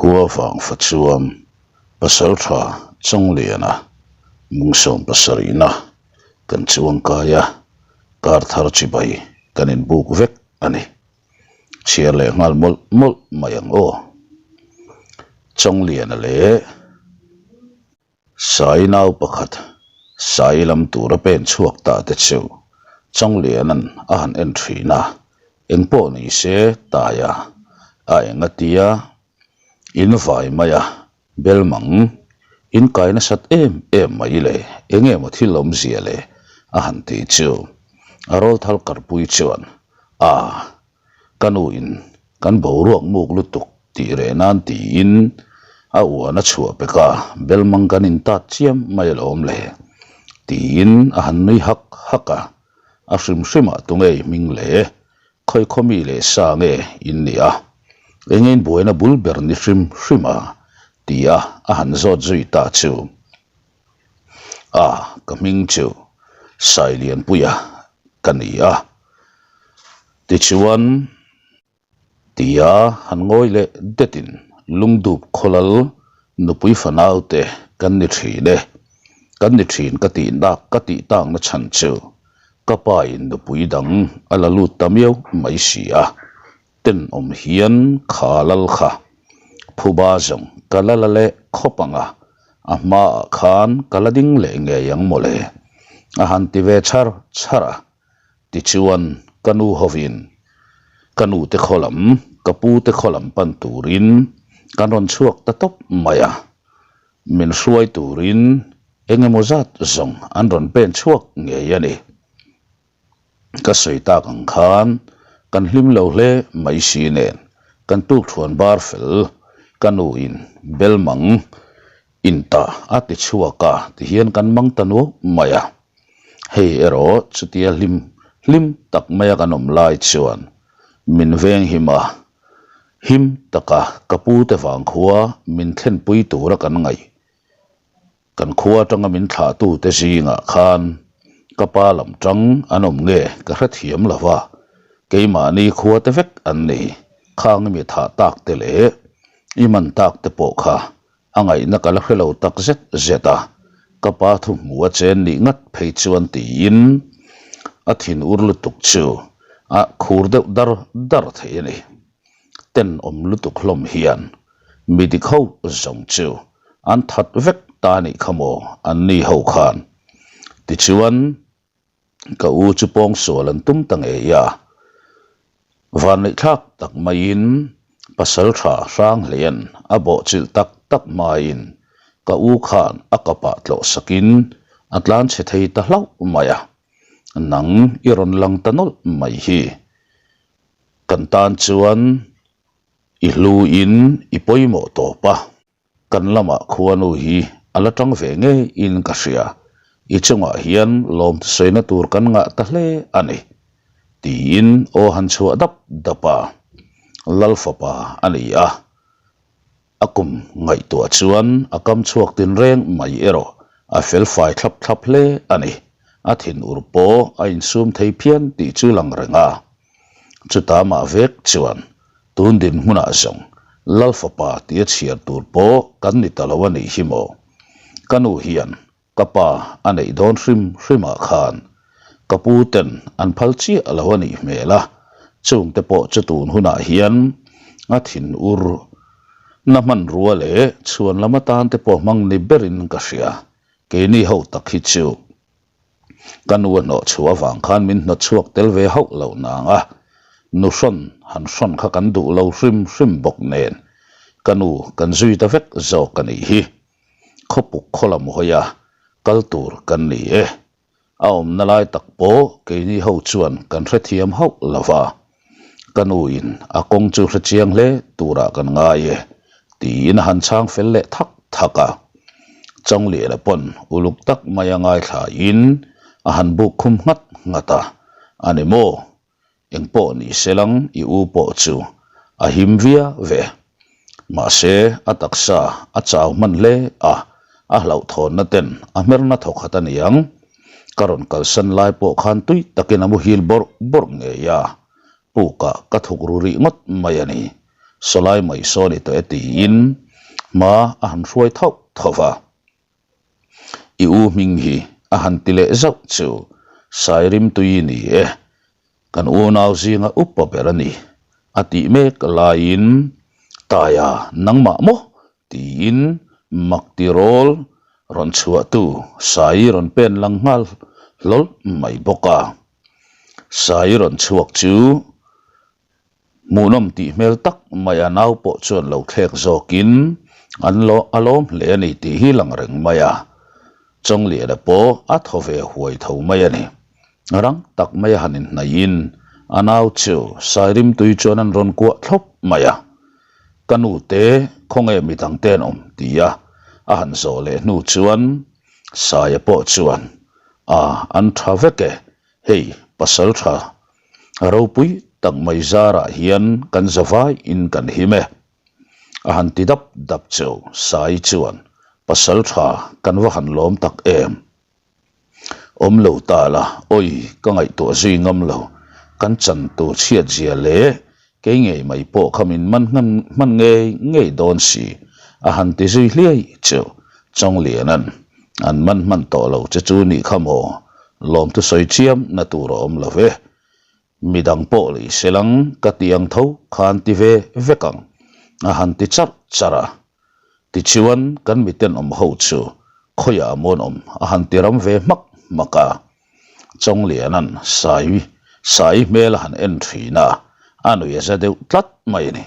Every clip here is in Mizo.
Khua vang fa chuan Pasaltha Chawngliana mungsawm pasarihna kan chuang kai a, kar thar chibai kan inbuk vek a ni. Chhiar leh nghal mawlh mawlh mai ang aw. Chawngliana leh. Sai nau pakhat sai lam tura pen chhuak ta te chu Chawngliana'n a han en thin a, engpawh ni se taia a eng a tia, in vai mai a, belmang in kai nasat em em mai le, enge maw thil awmzia le a han ti chu a rawlthal karpui chuan a Ka nu in kan boruak muk lutuk tih reh nan tiin a uan a chhuah pek a, belmang kan in tat chiam mai alawm le tiin a han nui hak hak a, a hrim hrimah tunge i hming le, khawi khaw mi leh sa nge in nih a, enge in buaina bul ber ni hrim hrim a tia a han zawt zui ta chu a ka hming chu Sailianpuia ka ni a. Tichuan, tia han ngawi leh detin lungdup khawlal nupui fanaute kan ni thin e, kan ni thin ka tih nak ka tih takna chhan chu ka pa in nupui dang a la lut ta miau mai si a, tenawm hian kha lal kha phuba zawng ka la la leh khawp ang a, a hmaah khan ka la ding leh ngei ang mawle a han ti ve chhar chhar a. Tichuan, ka nu hovin ka nu te khaw lam, ka pu te khaw lam pan turin kan rawn chhuak ta tawp mai a. Min hruai turin eng emaw zat zawng an rawn pen chhuak ngei a ni. Ka sawi tak ang khan kan hlim lo hle mai si nen kan tukthuan bar fel ka nu in belmang Inta a ti chhuak a tihian kan mang ta nuau mai a. Hei erawh chutia hlim hlim tak maia kan awm lai chuan min veng him a, him taka ka pu te vang khua min thlenpui tura kan ngaih. Kan khua atanga min thlahtu te zingah khan ka pa lam tang an awm nge ka hrethiam lo va, keimahni khua te vek an ni, khang i mi thah tak te leh i man tak te pawh kha A ngaihna ka la hre lo tak zet zet a, ka pa thu hmu a chen nih ngat phei chuan tiin a thin ur lutuk chu a khur deuh dar dar thei a ni. Tenawm lutuk hlawm hian mi dik ho zawng chu an that vek ta nih kha maw an ni ho khan. Tichuan. Ka u chu pawngsual an tum ta ngei a, vanneihthlak tak maiin pasal tha hrang hlein a bawhchilh tak tak hmain ka u khan a kapah tlawh sakin a tlan chhe thei ta hlauh mai a, nang i rawn lang ta nawlh mai hi kan tan chuan i hluin i pawimawh tawp a. Kan lamah khuanu hi a la tang ve ngeiin ka hria, i chungah hian lawmthusawina tur kan ngah ta hle a ni, tiin aw han chhuah dap dap a. Lal fapa a ni a, a kum ngaihtuah chuan a kam chhuak tinreng mai erawh a felfai thlap thlap hle a ni, a thinur pawh a insum thei phian tih chu lang reng a. Chuta mah vek chuan tun dinhmunah zawng Lal fapa tia chhiar tur pawh kan ni ta lo a nih hi maw? Ka nu hian ka pa a neih dawn hrim hrimah khan ka pu ten an phal chiah lo a nih hmel a, chungte pawh chu tun hunah hian a thin ur na hmanrua leh chhuan lam atan te pawh hmang ni berin ka hria, keini ho tak hi chu. Ka nu a hnawh chhuah avang khan min hnawt chhuak tel ve hauh lo nang a, nu hrawn han hrawn kha kan duh lo hrim hrim bawk nen ka nu kan zui ta vek zawk a nih hi. Khawpuk khaw lam hawi a kal tur kan ni e. A awmna lai tak pawh keini ho chuan kan hrethiam hauh lo va. Ka nu in a kawng chu hre chiang hle turah kan ngai e tiin a han chhang fel leh thak thak a. Chawngliana pawn uluk tak mai a ngaithla in a han buk khum nghat nghat a, A ni maw? Engpawh ni se lang i u pawh chu a him via ve. Mahse a taksa a chau hman hle a, a hlauhthawnna ten a hmerna thawkhat a niang. Ka rawn kalsan lai pawh khan tui takin a muhil bawrh bawrh ngei a, pukah ka thuk ru rih ngawt mai a ni. Sawlai mai saw ni tawh e tiin hma a han hruai thauh thauh va. I u hming hi a han ti leh zauh chu Sairimtui ni e, kan unau zinga upa ber a ni a tih mek laiin Taia nangmah maw tiin mak tirawl rawn chhuahtu Sai rawn pen lang nghal hlawl mai bawk a. Sai rawn chhuak chu Hmuhnawm tih hmel tak mai a nau pawh chuan lo thlek zawkin an lo a lawm hle a ni tih hi lang reng mai a. Chawngliana pawh a thaw ve huai tho mai a ni. Rang tak mai a han inhnaihin a nau chu Sairimtui chuan an rawn kuah thlawp mai a. Ka nu te khawnge midang te an awm ti a a han zawh leh hnu chuan Saia pawh chuan a an tha vek e hei pasal tha A ropui tak mai zarah hian kan zavai in kan him e. A han ti dap dap chu Sai chuan pasal tha kan va han lawm tak em. Awm lo ta la, awi ka ngaihtuah zui ngam lo, kan chan tur chhiat zia leh kei ngei mai pawh kha min man hman ngei ngei dawn si a han ti zui hliai chu Chawngliana'n an man hman tawh lo che chu nih kha maw? Lawmthu sawi chiam na tur a awm lo ve. Midang pawh lei se lang ka ti ang tho khan ti ve vek ang a han ti charh charh a. Tichuan kan miten awm ho chu khawiah mawn awm a han ti ram ve hmak hmak a. Chawngliana'n Sai Sai hmel a han en thin a, a nui a za deuh tlat mai a ni.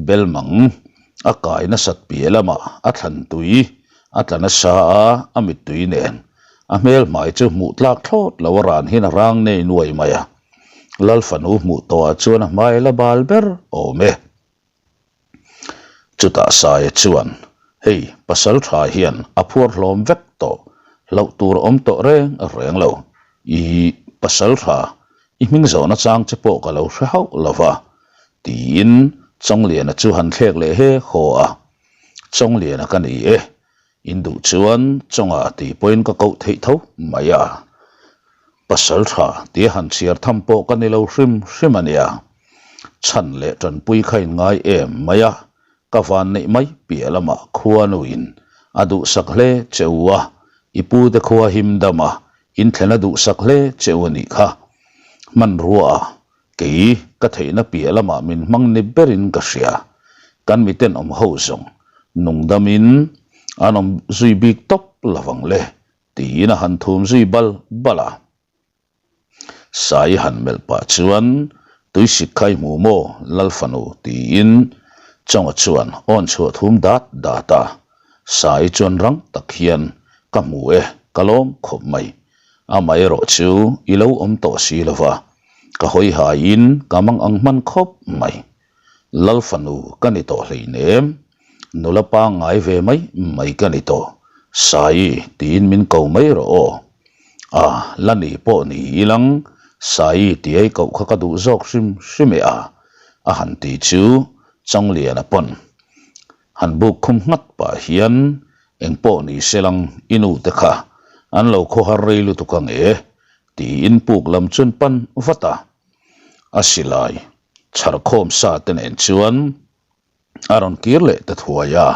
Belmang a kai nasat piah lamah a thlan tui a tla nasa a, a mittui nen a hmel hmai chu hmuh tlak thlawt lo a ran hian a rang nei nuai mai a. Lal fanu hmuh tawhah chuan a hmai la bal ber awm e. Chutah Saia chuan, Hei, pasal tha hian a phuar hlawm vek tawh, hlauh tur a awm tawh reng reng lo. I pasal tha, i hming zawhna chang che pawh ka lo hre hauh lo va, Tiin Chawngliana chu han thlek leh he haw a, Chawngliana ka ni e, in duh chuan Chawnga tih pawhin ka koh theih tho mai a, pasal tha tia han chhiar tham pawh ka ni lo hrim hrim a nia, chhan leh tanpui kha in ngai em mai a, ka van neih mai piah lamah khuanuin a duhsak hle che u a, i pute khua him dam a, in thlen a duhsak hle che u a nih kha, hmanrua a Kei ka theihna piah lamah min hmang ni berin ka hria. Kan miten awm ho zawng nungdamin an awm zui bik tawp lovang le tiin a han thum zui bal bal a. Sai han melh pah chuan tuisik kha i hmu maw Lal fanu tiin Chawnga chuan awn chhuah thum dat dat a. Sai chuan rang tak hian ka hmu e ka lawm khawp mai. Amaherawh chu i lo awm tawh si lova, ka hawi haiin ka mang ang hman khawp mai. Lal fanu ka ni tawh hleinem, nula pangngai ve mai mai ka ni tawh, Saii tiin min ko mai rawh aw. A, la ni pawh ni ilang, Saii ti ei koh kha ka duh zawk hrim hrim e a, a han ti chu Changliana pawn han buk khum nghat pah hian Engpawh ni se lang i nu te kha an lo khawhar rei lutuk ang e tiin puk lam chuan pan vat a. A silai chhar khawm sa te nen chuan a rawn kir leh ta thuai a,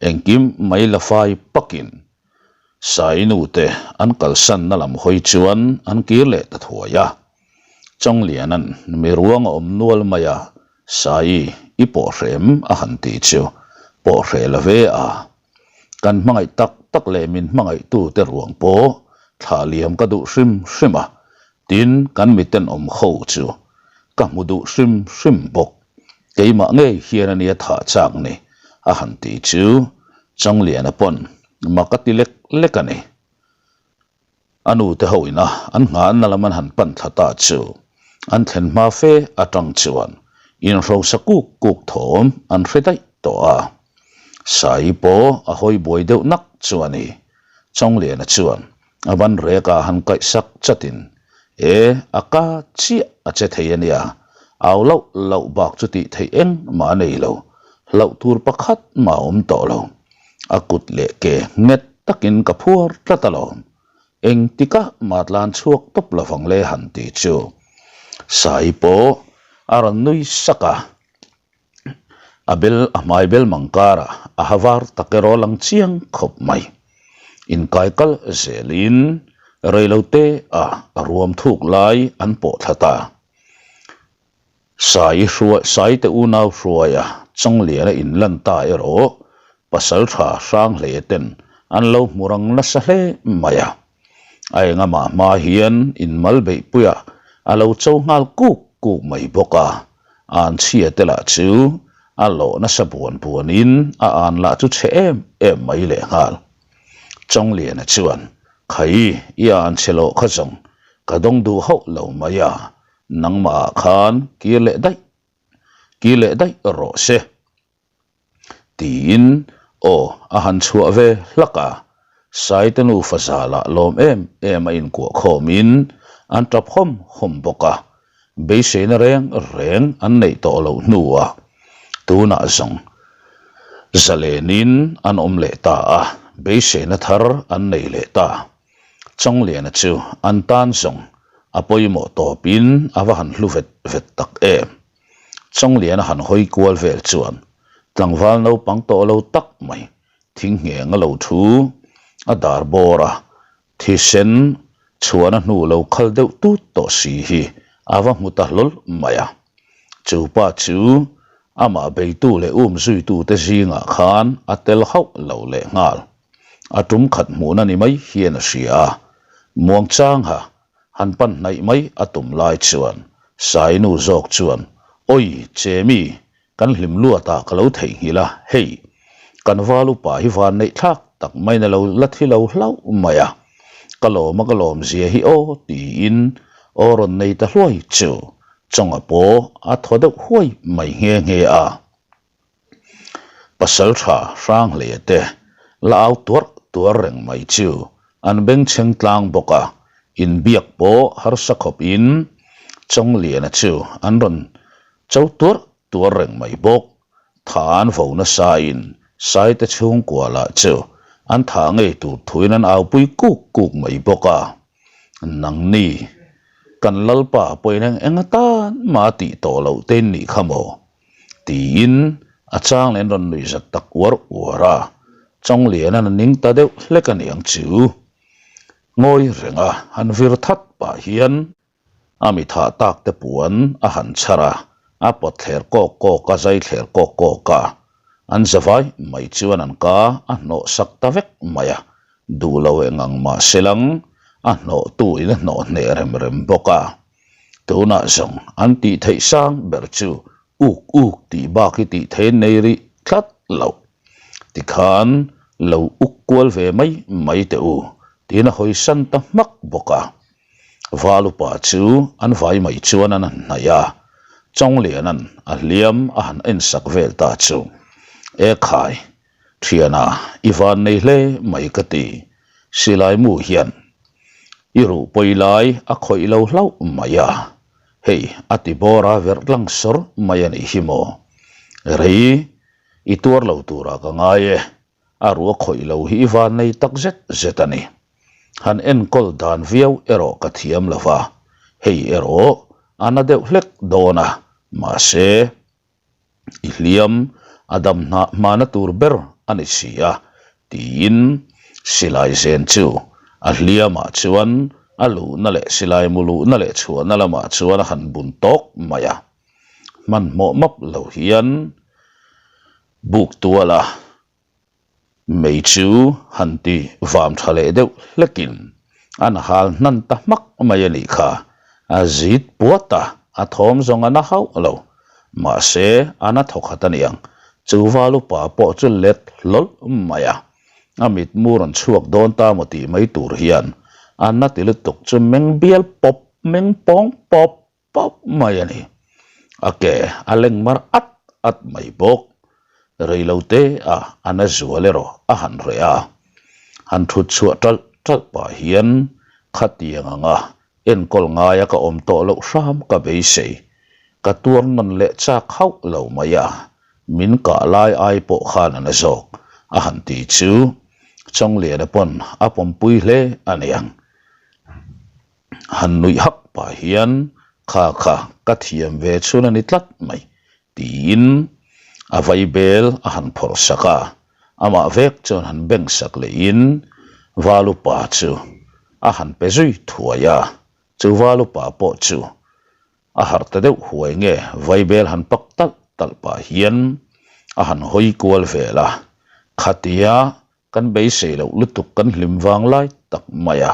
engkim mai la fai pakin Sai nu te an kalsanna lam hawi chuan an kir leh ta thuai a. Chawngliana'n mi ruang a awm nual mai a, Sai, i pawh hreh em? a han ti chu pawh hreh lo ve a. Kan hmangaih tak tak leh min hmangaihtu te ruang pawh thlah liam ka duh hrim hrim a, tin kan miten awm ho chu ka hmu duh hrim hrim bawk. Keimah ngei hian a nia thah chak ni, a han ti chu Changliana pawn mak a ti lek lek a ni. A nu te ho ina an nghahna lam an han pan thla ta chu an thlen hma fe atang chuan inhrosa kuk kuk thawm an hre daih tawh a. Sai pawh a hawi buai deuh nak chu a ni. Chawngliana chuan a ban rek ah han kaih sak chatin, E, a ka chiah a che thei a nia, au loh loh bak chu tih theih engmah a nei lo, hlauh tur pakhat mah a awm tawh lo. A kut leh ke nghet takin ka phuar tlat alawm. Engtikah mah tlan chhuak tawp lovang le han ti chu. Sai pawh a rawn nui sak a. A bel a hmai bel mang karah a ha var tak erawh a lang chiang khawp mai. Inkai kal zelin reilote ah ruam thuk lai an pawh thla ta. Sai hruai Saite unau hruaia Chawngliana inlan ta erawh Pasaltha Hranghleia ten an lo hmu rang nasa hle mai a. A engamah hma hian inmal beihpuiah a lo cho nghal kuk kuk mai bawk a, an chhia te lah chu a lawh nasa buan buanin a an lah chu chhe em em mai lehnghal. Chawngliana chuan, Khai, i an chhe lawh kha zawng, ka dawng duh hauh lo mai a, Nangmah ah khan kir leh daih kir leh daih rawh se tiin aw a han chhuah ve hlak a, Saite nufa zalah lawm em em a inkuah khawmin an tap hawm hawm bawk a, beiseina reng reng an neih tawh loh hnuah tunah zawng zalenin an awm leh ta a, beiseina thar an nei leh ta. Chawngliana chu an tan zawng a pawimawh tawpin a va han hlu vet vet tak em. Chawngliana han hawi kual vel chuan tlangval naupang tawh lo tak mai thing ngheng a lo thu a dar bawr a, thisen chhuahna hnu lo khal deuh tut tawh si hi a va hmu ta hlawl mai a. Chu pa chu amah beitu leh um zuitute zingah khan a tel hauh lo lehnghal. A tum khat hmuhna ni mai hian a hria a, muangchangha han pan hnaih mai a tum lai chuan Sainu zawk chuan, Awi, Chemi, kan hlim luatah ka lo theihnghilh a, hei, kan val upa hi van neih thlak tak maiin a lo la thi lo hlauh mai a, ka lawm a ka lawm zia hi aw tiin aw rawn nei ta hluai chu Chawnga pawh a thaw deuh huai mai nghe nghe a. Pasaltha Hranghleia te la au tuar tuar reng mai chu an bengchheng tlang bawk a, inbiak pawh harsa khawp in Chawngliana chu an rawn cho tuar tuar reng mai bawk. Tha an vo nasa in Saite chhungkua lah chu an thah ngei tur thuin an aupui kuk kuk mai bawk a. Nangni, kan Lalpa pawhin eng eng atan mah a tih tawh loh te in nih kha maw? Tiin a chang leh an rawn nuih zat tak uar uar a, Chawngliana'n a ning ta deuh hlek a niang chu. Ngawi renga han vir that pah hian a mi thah tak te puan a han chhar a, a pawt thler kawk kawk a, zai thler kawk kawk a, an zavai mai chuan an ka a hnawh sak ta vek mai a, duh lo eng ang mah se lang a hnawhtu in a hnawh hneh rem rem bawk a. Tunah zawng an tih theih sang ber chu uk uk tih bak hi tih theih an nei rih tlat lo. Tikhan lo uk kual ve mai mai teh u tiin a hawi san ta hmak bawk a. Val upa chu an vai mai chuan an han hnaih a, Chawngliana'n a hliam a han ensak vel ta chu, Ekhai, Thiana, i van nei hle mai ka ti. Silai mu hian i ruh pawi lai a khawih lo hlauh mai a, hei a ti bawr a verh tlang sawr mai a nih hi maw. Rei, i tuar lo turah ka ngai e, a ruh a khawih lo hi i van nei tak zet zet a ni. Han enkawl dan viau erawh ka thiam lo va, hei erawh a na deuh hlek dawn a, mahse, I hliam a dam hnah hmana tur ber a ni si a, tiin silai zen chu a hliamah chuan a luhna leh silai mu luhna leh chhuahna lamah chuan a han bun tawk mai a. Hmanhmawh map lo hian buk tual a. Mei chu han ti vam tha leh deuh hlekin an hal hnan ta hmak mai a nih kha. A zit puat a, a thawm zawng a na hauh lo. Mahse, a na thawkhat a niang. Chu val upa pawh chu let hlawl mai a. A mitmu rawn chhuak dawn ta maw tih mai tur hian a na ti lutuk chu meng bial pawp, meng pawng pawp pawp mai a ni. A ke a leng mar at at mai bawk. Rei lo te a a na zual erawh a han reh a. Han thut chhuah ṭalh ṭalh pah hian khatiang anga enkawl ngaia ka awm tawh loh hram ka beisei. Ka tuar nawn leh chak hauh lo mai a, min kah lai ai pawh khan a na zawk a han ti chu Chawngliana pawn a pawmpui hle a niang. Han nuih hak pah hian, Kha kha, ka thiam ve chhun a ni tlat mai, tiin. A vaibel a han phawrh sak a, amah vek chuan han beng sak lehin Valupa chu a han pe zui thuai a, chu Valupa pawh chu a harh ta deuh huai nge vaibel han pak talh talh pah hian a han hawi kual vel a, khatia Kan beisei loh lutuk kan hlim vang lai tak mai a,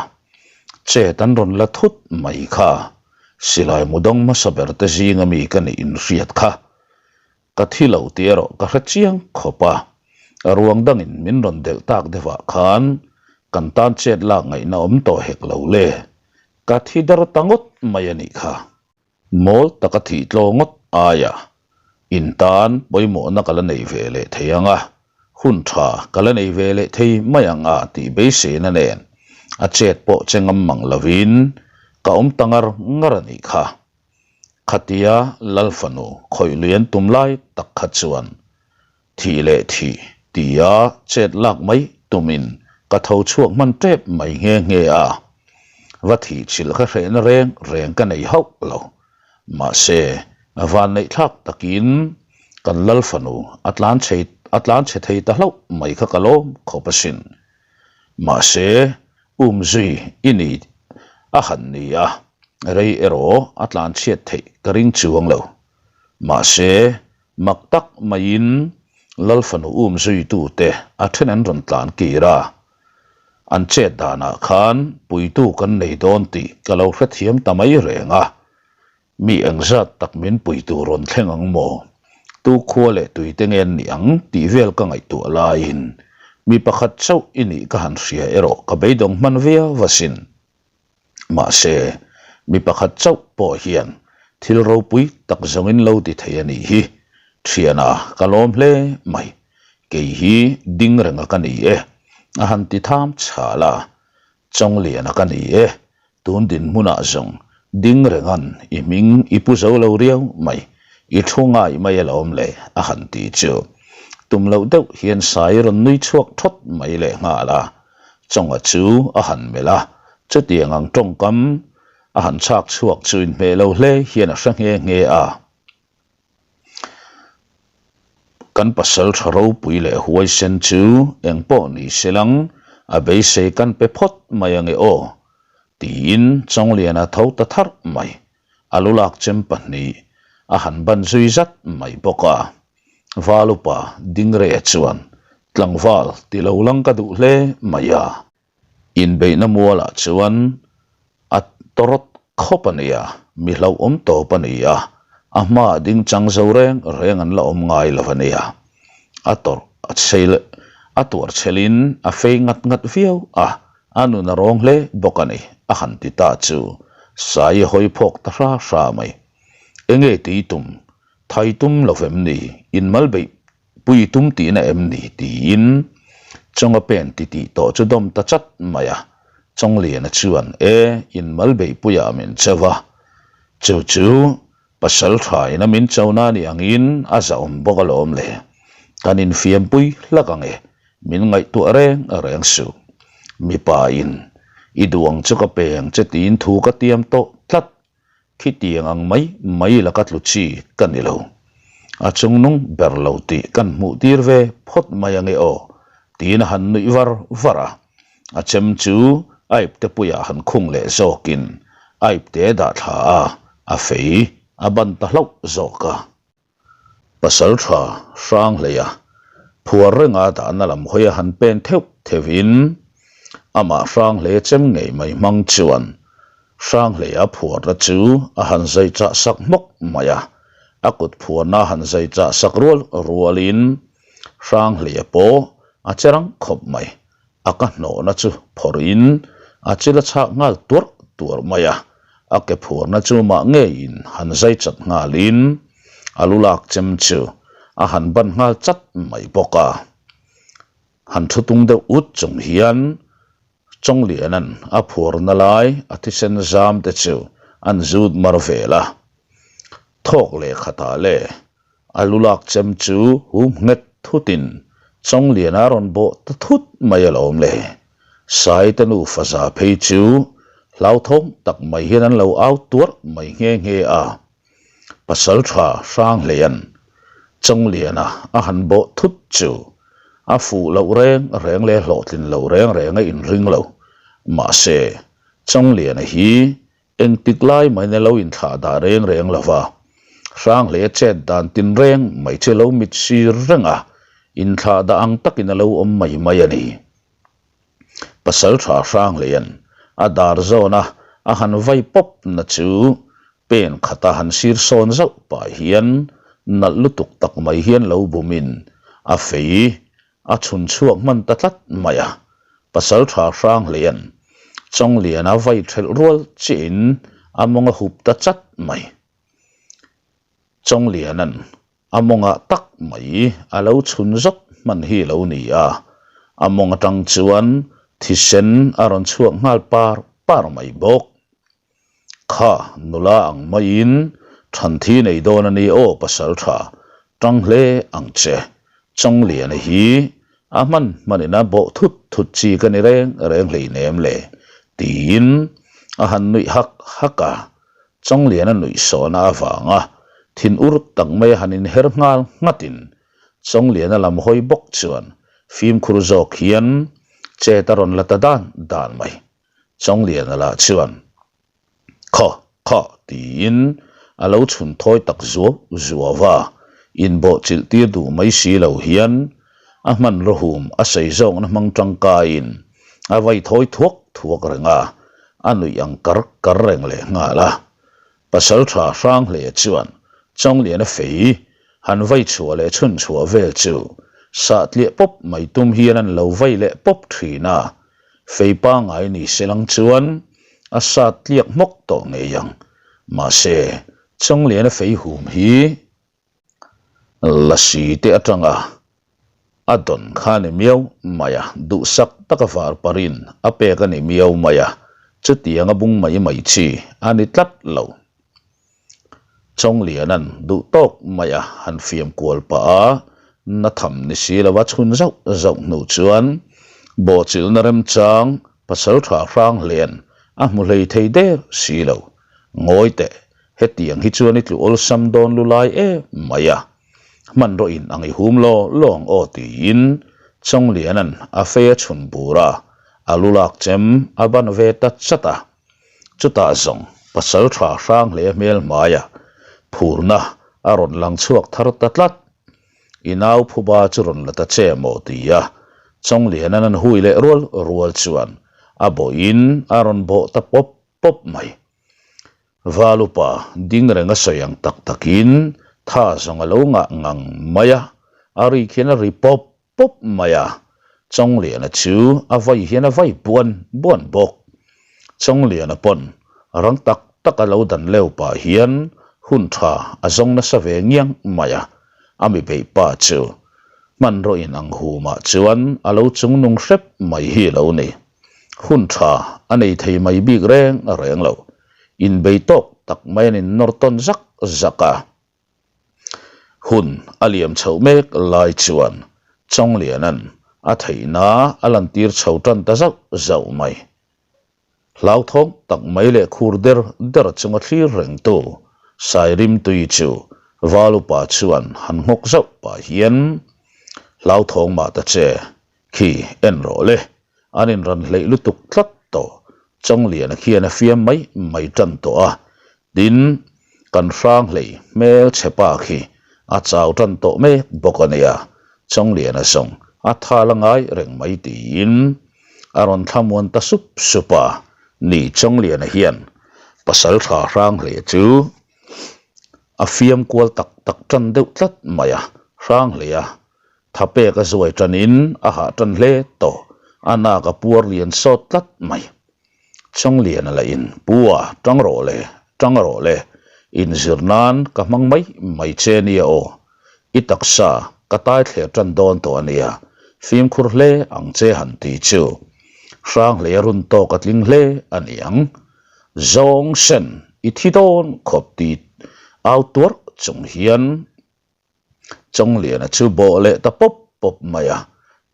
chet an rawn la thut mai kha. Silai mu dawng hmasa ber te zinga mi ka nih inhriat kha. Ka thi lo tih erawh ka hre chiang khawp a, ruang dangin min rawn delh tak deuhah khan kan tan chet lak ngaihna awm tawh hek lo le, ka thi dar ta ngawt mai a nih kha. Mawl taka thih tlaw ngawt aia in tan pawimawhna ka la nei ve leh thei ang a, hun tha ka la nei ve leh thei mai ang a tih beiseina nen a chet pawh che ngam mang lovin ka awm ta ngar ngar a nih kha. Khatia Lal fanu khawih lui an tum lai tak kha chuan Thih leh thih tia chet lak mai tumin ka tho chhuak hman tep mai nghe nghe a, va thih chilh kha hrehna reng reng ka nei hauh lo. Mahse, vanneih thlak takin kan Lal fanu a tlan chhe a tlan chhe thei ta hlauh mai kha ka lawm khawp asin. Mahse, umzui i ni a han ni a, rei erawh a tlan chhiat theih ka ring chuang lo. Mahse, Mak tak maiin Lal fanu um zuitute a then an rawn tlan kir a, an chet danah khan puitu kan nei dawn tih ka lo hrethiam ta mai reng a, mi engzat tak min puitu rawn thleng ang maw? Tu khua leh tuite nge an nih ang tih vel ka ngaihtuah laiin mi pakhat chauh i nih ka han hria erawh ka beidawng hman viau asin. Mahse, mi pakhat chauh pawh hian thil ropui tak zawngin lo ti thei a nih hi. Thiana, ka lawm hle mai. Kei hi ding renga ka ni e, a han ti tham chhal a. Chawngliana ka ni e, tun dinhmunah zawng ding renga'n i hming i pu zo lo riau mai, i thu ngai mai alawm le, a han ti chu. Tum loh deuh hian Sai rawn nui chhuak thawt mai lehnghal a. Chawnga chu a han melh a, chutiang ang tawngkam a han chhak chhuak chu inhmeh lo hle hian a hre nghe nghe a. Kan pasal tha ropui leh huaisen chu eng pawh ni se lang, a beisei kan pe phawt mai ange aw, tiin Chawngliana tho ta tharh mai. A lu lak chem pahnih a han ban zui zat mai bawk a. Val upa Dingreia chuan tlangval ti lo lang ka duh hle mai a. Inbeihna mualah chuan a tawrawt khawp a nia, mi hlauhawm tawp a ni a, a hmaah ding chang zo reng reng an la awm ngai lo a nia. A tawrh a chhel a tuar chhelin a fei ngat ngat viau a, a nun a rawng hle bawk a ni, a han ti ta chu Sai a hawi phawk ta hra hra mai. Enge tih tum Thai tum lo vem ni, in mal beih pui tum tihna em ni tiin Chawnga pen ti tih tawh chu dawm ta chat mai a. Chawngliana chuan, E, in mal beih puiah min cho va, chu chu pasal thain a min cho na ni angin a zahawm bawk alawm le, kan infiam pui hlak ang e, min ngaihtuah reng reng suh. Mipa in i duh ang chu ka pe ang che tiin thu ka tiam tawh tlat. Khitiang ang mai mai laka tlu chi ka ni lo. A chungnung ber lo tih kan hmuh tir ve phawt mai ange aw, tiin a han nuih var var a. A chem chu a ipte puiah han khung leh zawkin a ipte dah thla a, a fei a ban ta hlauh zawk a. Pasal tha hrang hleia phuar renga dahna lam hawi a han pen theuh theuhin amah hrang hle chem ngei mai hmang chuan hrang hleia phuarna chu a han zai chah sak hmawk mai a, a kut phuarna a han zai chah sak rual rualin hrang hleia pawh a che rang khawp mai. A ka hnawhna chu phawrhin a chil a chhak nghal tuarh tuarh mai a, a ke phuarna chu mah ngeiin han zai chat nghalin a lu lak chem chu a han ban nghal chat mai bawk a. Han thu tung deuh ut chung hian Chawngliana'n a phuarna lai a thisen zam te chu an zut mar vel a. Thawk leh khatah le A lu lak chem chu hum nghet thutin Chawngliana a rawn bawh ta thut mai alawm le. Saite nu faza phei chu hlauthawng tak mai hian an lo au tuarh mai nghe nghe a. Pasal tha Hranghleia'n. Chawngliana a han bawh thut chu a fuh loh reng reng leh hlawhtlin lo reng reng a inring lo. Mahse, Chawngliana hi Engtik lai main a lo inthlah dah reng reng lo va, Hranghleia chet dan tin reng mai chu a lo mit sir reng a, inthlah dah ang takin a lo awm mai mai a ni. Pasaltha Hranghleia'n a dar zawna a han vai pawp na chu pen khata han sir sawn zauh pah hian nalh lutuk tak mai hian lo bumin a fei A chhun chhuak hman ta tlat mai a, Pasaltha Hranghleia'n Chawngliana vai thelh rual chiahin a mawng a hup ta chat mai. Chawngliana'n a mawngah tak mai a lo chhun zawk hman hi lo ni a, a mawng atang chuan thisen a rawn chhuak nghal par par mai bawk. Kha nula ang maiin thanthi nei dawn a ni aw pasal tha tang hle ang che. Chawngliana hi a hman hmanin a bawh thut thut chi ka ni reng reng hleinem le tiin a han nuih hak hak a. Chawngliana nuih sawhna avanga thin ur tak mai a han inher nghal nghatin Chawngliana lam hawi bawk chuan fimkhur zawk hian chet a rawn la ta dan dan mai. Chawngliana lah chuan, Khaw, khaw, tiin a lo chhun thawi tak zuau zuau a, inbawh chilh tir duh mai si lo hian a hmanraw hum a sei zawkna hmang tangkaiin a vai thawi thuak thuak reng a, a nuih ang kar kar reng leh nghal a. Pasaltha Hranghleia chuan Chawngliana fei han vai chhuah leh chhun chhuah vel chu sah tliah pawp mai tum hian an lo vai leh pawp thin a, Fei pangngai ni se lang chuan a sat tliak hmawk tawh ngei ang. Mahse, Chawngliana fei hum hi lasi te atanga a dawn kha a ni miau mai a, duhsak taka var parin a pek a ni miau mai a, chutiang a bung mai mai chi a ni tlat lo. Chawngliana'n duh tawk mai a han fiam kual pah a, na tham ni si lova chhun zauh zauh hnu chuan bawhchilhna remchang pasaltha Hranghlea'n a hmu hlei thei der si lo. Ngawi teh, hetiang hi chuan i tlu awlsam dawn lu lai em mai a, hmanraw in ang i hum law law ang aw tiin Chawngliana'n a fei a chhun bur a, a lu lak chem a ban ve ta chat a. Chutah zawng pasal tha hrang hle hmel hmaiah phurna a rawn lang chhuak thar ta tlat. I nau phuba chu rawn la ta che maw ti a, Chawngliana'n an hui leh rual rual chuan a bawhin a rawn bawh ta pawp pawp mai. Valupa ding reng a sawi ang tak takin tha zawng a lo ngah ngang mai a, a rik hian a ri pawp pawp mai a, Chawngliana chu a vai hian a vai buan buan bawk. Chawngliana pawn rang tak tak a lo dan leu pah hian hun tha a zawng nasa ve ngiang mai a, a mi beih pa chu hmanraw in ang humah chuan a lo chungnung hrep mai hi lo ni. Hun tha a nei thei mai bik reng reng lo, inbei tawk tak mai an innawr tawn zak zak a. Hun a liam chhoh mek lai chuan Chawngliana'n a theihna a lantir chho tan ta zauh zauh mai. Hlauthawng tak mai leh khur der der chunga thlir rengtu Sairimtui chu Valupa chuan han nghawk zauh pah hian, Hlauthawng mah ta che, Khi en rawh le, an inran hleih lutuk tlat tawh, Chawngliana khian a fiam mai mai tan tawh a, tin, kan hrang hlei hmel chhe pa khi a chau tan tawh mek bawk a nia, Chawngliana zawng a thal a ngai reng mai tiin a rawn thlamuan ta sup sup a, ni Chawngliana hian pasal tha hrang hlei chu a fiam kual tak tak tan deuh tlat mai a, hrang hlei a Tha pek a zuai tanin a hah tan hle tawh, a nak a puar lian sawt tlat mai. Chawngliana lah in, Pu a, tang rawh le, tang rawh le, inzir nan ka hmang mai mai che nia aw, i taksa ka tai thler tan dawn tawh a nia, fimkhur hle ang che han ti chu. Hranghleia run tawk a tling hle a ni ang. Zawng sen i thi dawn khawp ti au tuarh chung hian Chawngliana chu bawh leh ta pawp pawp mai a,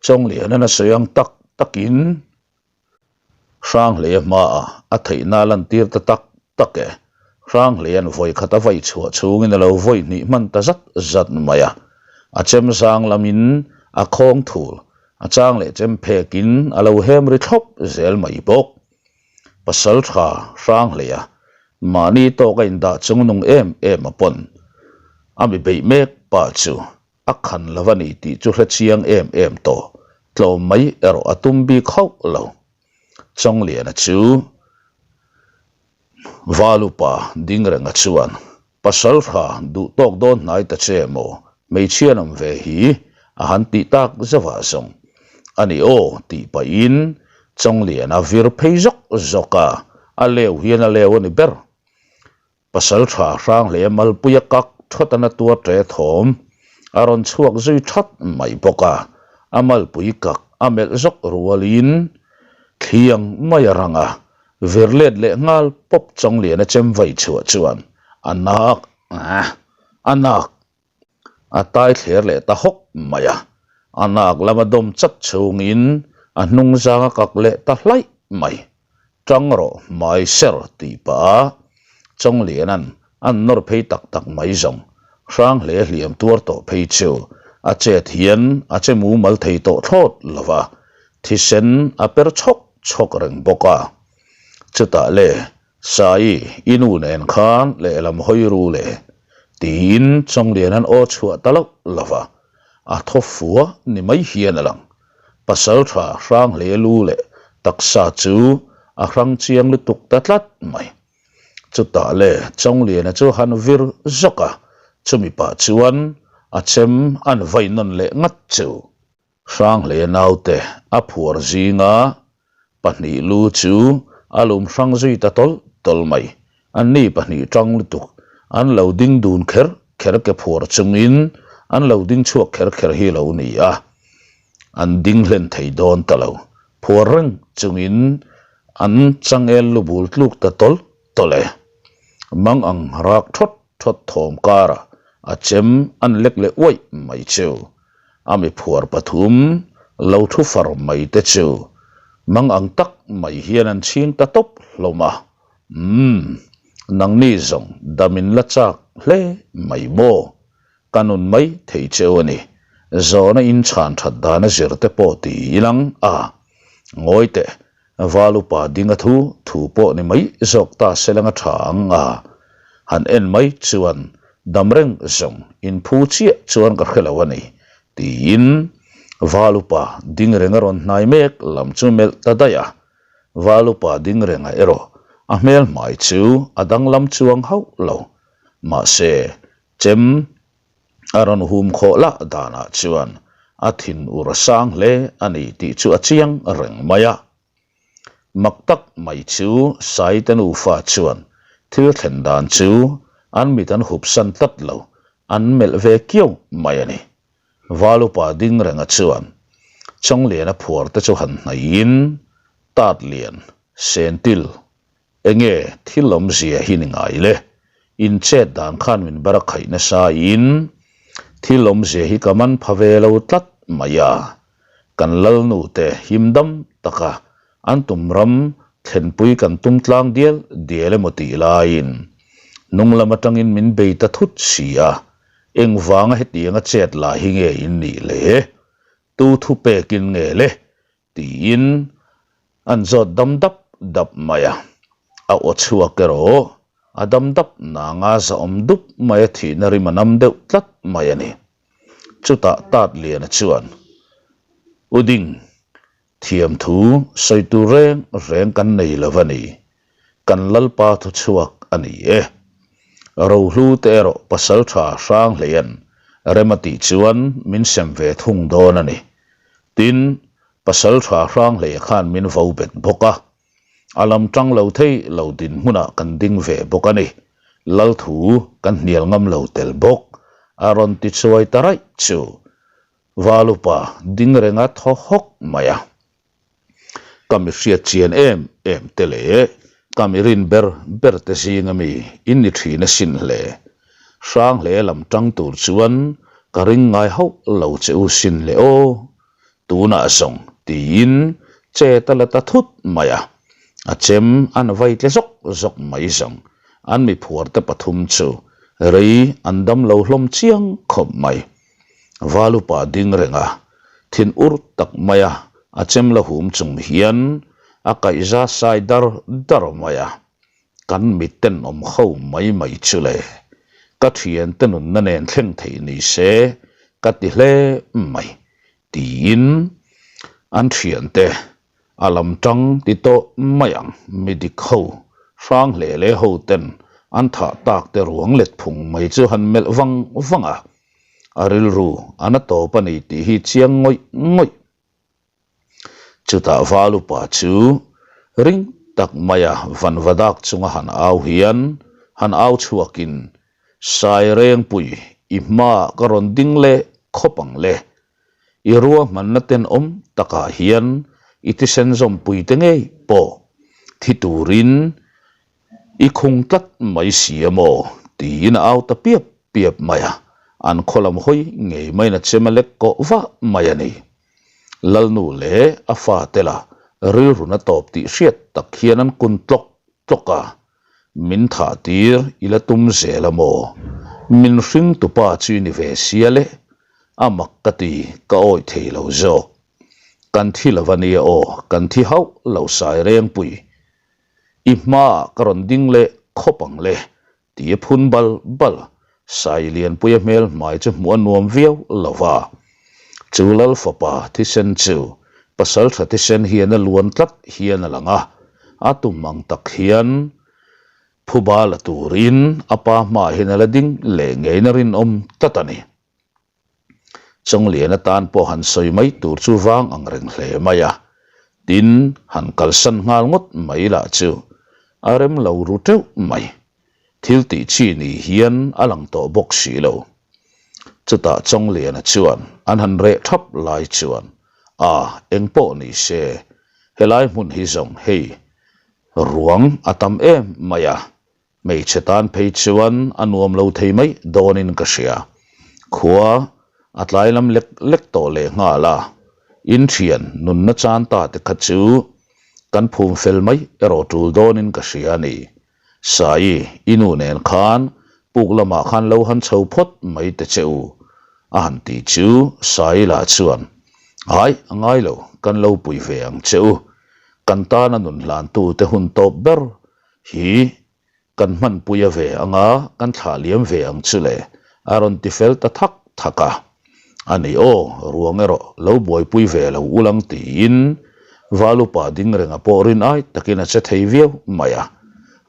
Chawngliana'n a sawi ang tak takin Hranghleia hmaah a theihna a lantir ta tak tak e. Hranghleia'n vawi khat a vaih chhuah chhungin a lo vawi hnih hman ta zat zat mai a. A chem zang lamin a khawng thul, a chang leh chem phekin a lo hem ri thlawp zel mai bawk. Pasal tha hrang hleia mahni tawk a indah chung nung em em a pawn a mi beih mek pa chu a khan lo a ni tih chu hre chiang em em tawh, tlawm mai erawh a tum bik hauh lo. Chawngliana chu Valupa Dingrenga chuan Pasal tha duh tawk dawn hnai ta che maw hmeichhia an awm ve hi a han tih tak zauh ah zawng a ni aw tih pahin Chawngliana vir phei zawk zawk a, a leu hian a leu a ni ber. Pasal tha hrang hle malpuia kak thawt a na tuar ṭe thawm a rawn chhuak zui that mai bawk a, a malpui kak a melh zawk rualin thliang mai a rang a, vir let leh nghal pawp Chawngliana chem vai chhuah chuan a nak a nak. A tai thler leh ta hawk mai a, a nak lama dawm chat chhungin a hnung zang a kak leh ta hlaih mai. Tang rawh hmai ser tih pah a Chawngliana'n an nawr phei tak tak mai zawng hrang hle hliam tuar tawh phei chu a chet hian a che mumal thei tawh thlawt lo va, thisen a per chhawk chhawk reng bawk a. Chutah le Sai, i nu nen khan lehlam hawi ru le, tiin Chawnglian an aw chhuah ta loh lo va, a thaw fua ni mai hian a lang. Pasal tha hrang hle lu leh taksa chu a hrang chiang lutuk ta tlat mai. Chutah le Chawngliana chu han vir zawk a, chumi pah chuan a chem an vai nawn leh ngat chu. Hranghlei naute a phuar zinga pahnih lu chu a lum hrang zui ta tawlh tawlh mai. Anni pahnih tang lutuk an lo ding dun kher kher ke phuar chungin an lo ding chhuak kher kher hi lo ni a, an ding hlen thei dawn ta lo. Phuar reng chungin an changel lu bul tluk ta tawlh tawlh e. Mang ang rak thawt thawt thawm karah a chem an lek leh uaih mai chu. A mi phuar pathum lo thu far mai te chu mang ang tak mai hian an chhing ta tawp hlawm a. Umm, nangni zawng dam in la chak hle mai maw? Ka nun mai thei cheu a ni. Zawhna in chhan that dan a zir te pawh ti ilang a. Ngawi teh, Val upa ding a thu thu pawh ni mai zawk ta se langa tha ang a, han en mai chuan dam reng zawng inphu chiah chuan ka hre lo a ni, tiin Val upa ding renga rawn hnai mek lam chu melh ta daih a. Val upa ding renga erawh a hmel hmai chu a danglam chuang hauh lo, mahse chem A rawn hum khawh lah danah chuan a thin ur a sang hle a ni tih chu a chiang reng mai a. Mak tak mai chu Saite nufa chuan thil thlen dan chu an mit an hup san tlat lo, an melh ve kiau mai a ni. Val upa ding renga chuan Chawngliana phuar te chu han hnaihin tat lian, sentil, Enge thil awmzia hi ni ngai le? In chet dan khan min bar a khaih nasa in thil awmzia hi ka man pha ve lo tlat mai a. Kan lalnu te him dam taka an tum ram thlenpui kan tum tlang dial dial emaw tih laiin hnung lam atangin min bei ta thut si a, engvanga hetianga chet lah hi nge in nih le? Tu thu pekin nge le? Tiin an zawt dam dap dap mai a, a aw chhuak erawh a dam dap nanga zahawm dup mai a thihna rim a nam deuh tlat mai a ni. Chutah Tatliana chuan, U Ding, thiamthu sawi tur reng reng kan nei lo a ni. Kan Lalpa thu chhuak a ni e. Rohlu te erawh pasal tha hrang hleian rem a tih chuan min sem ve thung dawn a ni. Tin, pasal tha hrang hleia khan min vo bet bawk a. A lam tang lo thei lo dinhmunah kan ding ve bawk a ni. Lal thu kan hnial ngam lo tel bawk. A rawn ti chuai ta raih chu. Valupa ding renga thaw hawk mai a. Ka mi hriat chian em em te leh ka mi rin ber ber te zinga mi in ni thin asin hle. Hrang hle lam tang tur chuan ka ring ngai hauh lo che u sin le aw. Tunah zawng tiin chet a la ta thut mai a, a chem an vai tle zawk zawk mai zawng. An mi phuar te pathum chu rei an dam lo hlawm chiang khawp mai. Valupa ding reng a, thin ur tak mai a, a chem la hum chung hian a kaihza sai dar dar mai a. Kan mitten awm ho mai mai chu le, ka thiante nunna nen thleng theih ni se ka ti hle mai, tiin an thiante a lam tang ti tawh mai ang. Mi dik ho, hrang hle leh ho ten an thah tak te ruang let phung mai chu han melh vang vang a, a rilru a na tawp a ni tih hi chiang ngawih ngawih. Chutah val upa chu ring tak maia vanvadak chunga han au hian han au chhuakin, Sairengpui, i hmaah ka rawn ding leh khawp ang le. I ruahmanna tenawm takah hian i thisen zawmpui te ngei pawh thi turin I khung tlat mai si a maw? tiin a au ta piap piap mai a, an khaw lam hawi ngei maiin a chem a lek kawh vah mai a ni. Lalnu leh a fate la rilrun a tawp tih hriat tak hian an kun tlawk tlawk a, Min thah tir i la tum zel a maw? Min hring tupa chu i ni ve sia le, a mak ka ti, ka awih thei lo zawk. Kan thi lo a nia aw, kan thi hauh lo Sairengpui. I hmaah ka rawn ding leh khawp ang le, ti a phun bal bal. Sai Lianpuia hmel hmai chu hmuh a nuam viau lo va. Chu Lal fapa thisen chu pasaltha thisen hian a luan tlat hian a lang a, a tum ang tak hian phuba la turin a pa hmaah hian a la ding leh ngeiin a rinawm tlat a ni. Chawnglian atan pawh han sawi mai tur chu vang ang reng hle mai a, tin han kalsan nghal ngawt mai lah chu a rem lo ru teuh mai. Thil tih chi ni hian a lang tawh bawk si lo. Chutah Chawngliana chuan an han reh thap lai chuan, A, eng pawh ni se, helai hmun hi zawng hei ruang a tam em mai a, Hmeichhe tan phei chuan a nuam lo thei mai dawnin ka hria. Khua a tlai lam lek lek tawh leh nghal a, in thian nunna chan ta te kha chu kan phum fel mai erawh tul dawnin ka hria a ni. Sai, i nu nen khan puk lamah khan lo han chho phawt mai te che u, a han ti chu Sai lah chuan, Ai, a ngai lo, kan lo pui ve ang che u. Kan tana nun hlantu te hun tawp ber Hi, kan hmanpui a ve anga kan thlah liam ve ang chu le, a rawn ti fel ta thak thak a. A ni aw, ruang erawh lo buaipui ve lo ulang tiin Valupa ding renga pawh rin ai takin a che thei viau mai a.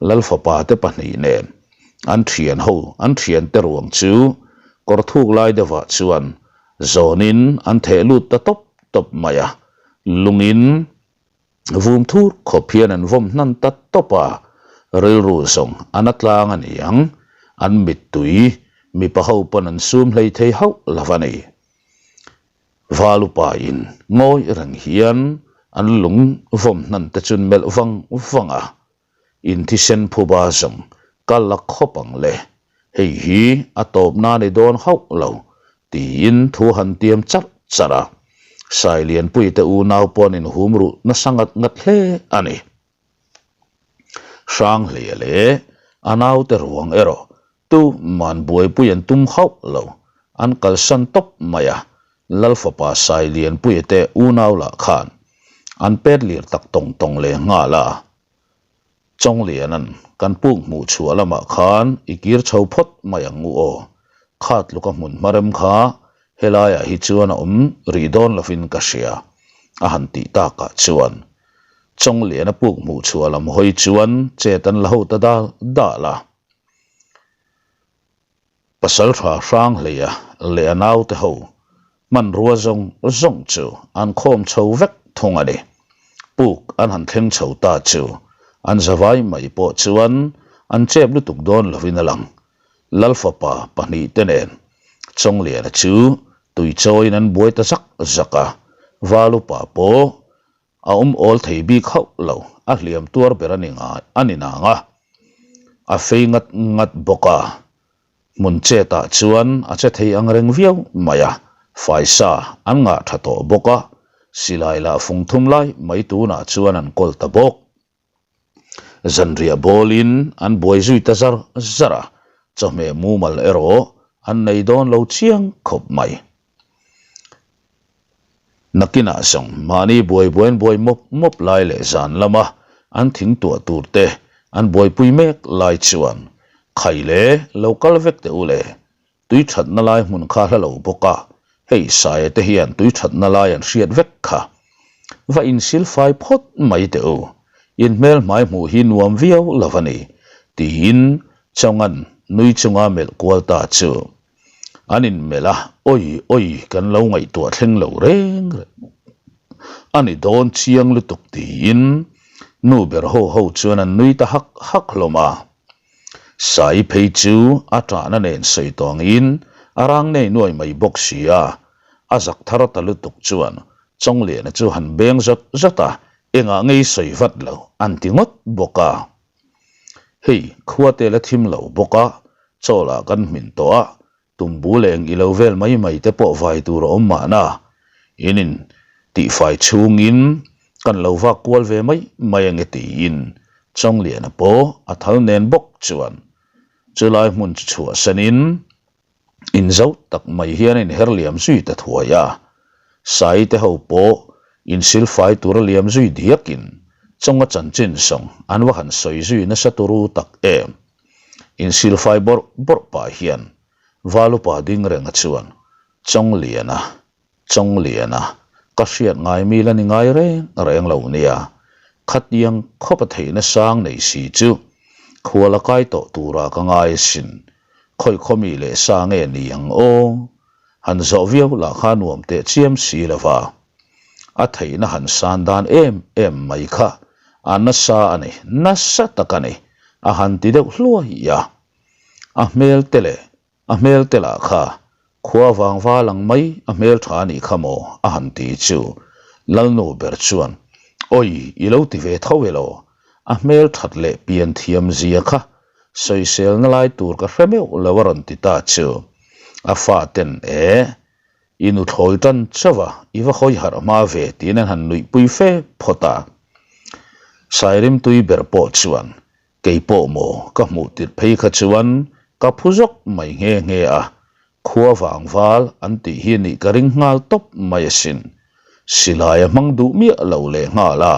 Lalfapa te pahnih nen an thian ho, an thiante ruang chu kawr thuk lai deuhah chuan zawnin an theh lut ta tawp tawp mai a, lungin Vum thur khawp hian an vawm hnan ta tawp a, rilru zawng a na tlang a ni ang, an mittui mipa ho pawn an sum hlei thei hauh lo a ni. Valupa in ngawi reng hian an lung vawm hnan te chu an melh vang vang a, In thisen phuba zawng ka la khawp ang le, hei hi a tawpna ni dawn hauh lo, tiin thu han tiam charh charh a. Sailianpuite unau paw'n inhum ruh nasa ngat ngat hle a ni. Hranghleia leh a naute ruang erawh tu man buaipui an tum hauh lo, an kalsan tawp mai a, Lal fapa Sailianpuiate unau lah khan an pet lir tak tawng tawng leh nghal a. Chawnglianan kan puk hmuh chhuah lamah khan i kir chho phawt mai ang u aw, khat luka hmun hma rem kha helaiah hi chuan a awm rih dawn lovin ka hria, a han tih takah chuan Chawngliana puk hmuh chhuah lam hawi chuan chet an la ho ta dal dal a. Pasalṭha Hranghleia leh a naute ho hmanrua zawng zawng chu an khawm chho vek thung a ni. Puk an han thleng chho ta chu an zavai mai pawh chuan an chep lutuk dawn lovin a lang. Lalfapa pahnihte nen Chawngliana chu tuichawiin an buai ta zak zak a, Valupa pawh A awm awl thei bik hauh lo, a hliam tuar ber a ni ngai a ni nang a, a fei ngat ngat bawk a, hmun chetah chuan a che thei ang reng viau mai a, faisa an ngah tha tawh bawk a, silai lah fung thum lai mai tunah chuan an kawl ta bawk. Zanriah bawlin an buai zui ta zar zar a, chawhmeh mumal erawh an nei dawn lo chiang khawp mai. Nakinah zawng mahni buai buai an buai mawp mawp lai leh zan lama an thing tuah tur te an buaipui mek lai chuan Khai le lo kal vek teh u le, tui thatna lai hmun kha hla lo bawk a, hei Saia te hian tui thatna lai an hriat vek kha. Va insil fai phawt mai teh u, in hmel hmai hmuh hi nuam viau lo a ni, tiin Chawngan nui chunga melh kual ta chu an inmelh a, awi awi kan lo ngaihtuah thleng lo reng reng a ni dawn chiang lutuk tiin nu ber ho ho chuan an nui ta hak hak hlawm a. Sai phei chu a ṭahna nen sawi tawngin a rang nei nuai mai bawk si a, a zak thar ta lutuk chuan Chawngliana chu han beng zawt zawt a, engah ngei sawi vat lo an ti ngawt bawk a. Hei, khua te la thim lo bawk a, chaw lah kan hmin tawh a, Tumbu leng i lo vel mai mai te pawh vai tur a awm mahna, in in tihfai chhungin kan lo vak kual ve mai mai ange tiin Chawngliana pawh a thal nen bawk chuan chulai hmun chu chhuahsanin in zo tak mai hian a inher liam zui ta thuai a. Sai te ho pawh insilfai tura liam zui diakin Chawnga chanchin sawng an va han sawi zui nasa turu tak em. Insilfai bawrh bawrh pah hian Valupa ding renga chuan, Chawngliana, Chawngliana, ka hriat ngai mi la ni ngai reng reng lo nia, khatiang khawp a theihna sang nei si chu khual a kai tawh tura ka ngai asin, khawi khaw mi leh sa nge ni ang aw? Han zawh viau lah kha nuam teh chiam si lova. A theihna han san dan em em mai kha a nasa a ni, nasa tak a ni, a han ti deuh hluai a. A hmel te leh a hmel te lah kha khua vang val ang mai a hmel tha a nih kha maw a han ti chu Lalnu ber chuan Awi i lo ti ve tho elaw, a hmel that leh pian thiam zia kha sawiselna lai tur ka hre meuh lo a rawn ti ta chu a faten e I nuthlawi tan chauh a, i va hawi harh hma ve tiin an han nuihpui fe phawt a. Sairimtui ber pawh chuan, Kei pawh maw ka hmuh tirh phei kha chuan ka phu zawk mai nghe nghe a, khua vang val an tih hi nih ka ring nghal tawp mai asin. Silai a hmang duh miah lo leh nghal a,